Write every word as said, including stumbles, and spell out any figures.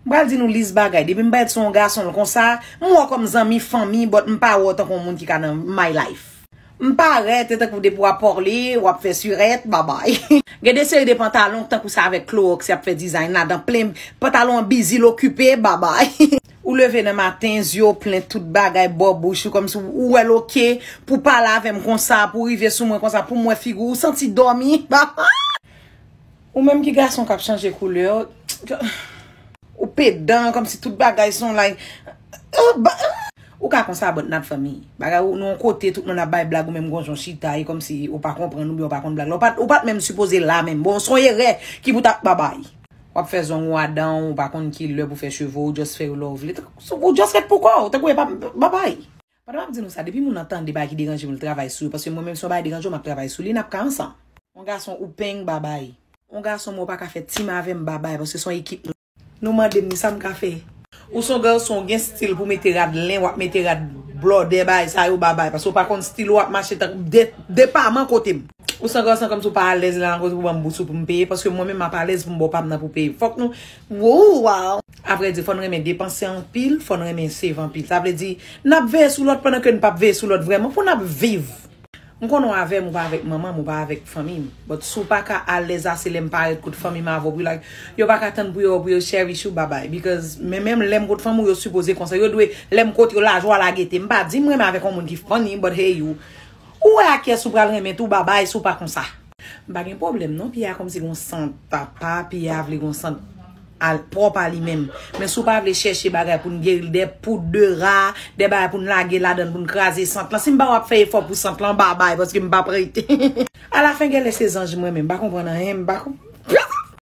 M pral di nou lis bagay. Depi m parèt sou yon gason l konsa, m wè w kòm zanmi, fanmi, but m pa wè w tankou yon moun ki ka nan my life. M parèt, e tankou depi w ap pale, w ap fè sirèt, babay. Gen de seri de pantalon tankou sa avèk Clorox y ap fè design ladan plen, pantalon an bizil okipe, babay. Ou leve nan maten, zye w plen tout bagay bò bouch ou, kòmsi ou wè l oke pou pale avè m konsa, pou rive sou mwen konsa, pou m wè figi w, ou santi dòmi, babay. Ou menm ki gason k ap chanje koulè, ou pedan, kòmsi tout bagay se yon like. Ou ka konsa, but not for me. Bagay ou nan yon kote, tout moun ap bay blag, ou menm gon jan w chita, e kòmsi ou pa konprann oubyen ou pa konn blag la. Ou pa t, ou pa t menm sipoze la menm. Bon, se yon erè ki pou ta babay. W ap fè zong ou adan, ou pa konn ki lè pou fè cheve w, ou just fè yo lè w vle. Ou just ret pou kò w, tankou e pa babay. Pandan m ap di nou sa, depi moun nan tande bagay ki deranje m, l travay sou yo, paske mwen menm si yon bagay deranje w, m ap travay sou li, n ap ka ansanm. Yon gason ou peng babay. Yon gason mwen ou pa ka fè tim avè m babay, paske se yon ekip nou. Nou mande m ni sa m ka fè. Ou se yon gason, ou gen stil pou mete rad len, w ap mete rad blòdè bagay sa yo babay, paske ou pa konn stil ou ap mache tankou de, depaman kote m. Ou se yon gason kòmsi ou pa alèz la nan kote pou ban m bous ou pou m peye, paske mwen menm m ap alèz pou m ba w pa m nan pou peye. Fòk nou, wow, wow. Avrèdi, fò n renmen depanse anpil, fò n renmen save anpil. Sa vle di, n ap veye sou lòt pandan ke n p ap veye sou lòt vrèman, pou n ap viv. M konnen w avè m, ou pa avèk manman m, ou pa avèk fanmi m. But si w pa ka alèz ase lè m parèt kot fanmi m avè w, pou like, yo pa ka tann pou yo, pou yo cherish ou, babay. Because men menm lè m kot fanmi w, yo sipoze konsa. Yo dwe, lè m kot yo, lajwa, lagete. M pa di m renmen avèk yon moun ki funny, but hey, you. Ou wè ak kiyès ou pral renmen tou, babay, si w pa konsa. M pa gen pwoblèm non, piye a kòmsi gon sant papa, piye a vle gon sant al pwòp a li menm. Men si w pa vle chèche bagay pou n geri l, de poud de ra, de bagay pou n lage ladan l, pou n kraze sant lan. Si m ba w ap fè efò pou sant lan, babay, paske m p ap rete. Alafen, genlè se zanj mwen menm, m pa konprann anyen, m pa konprann.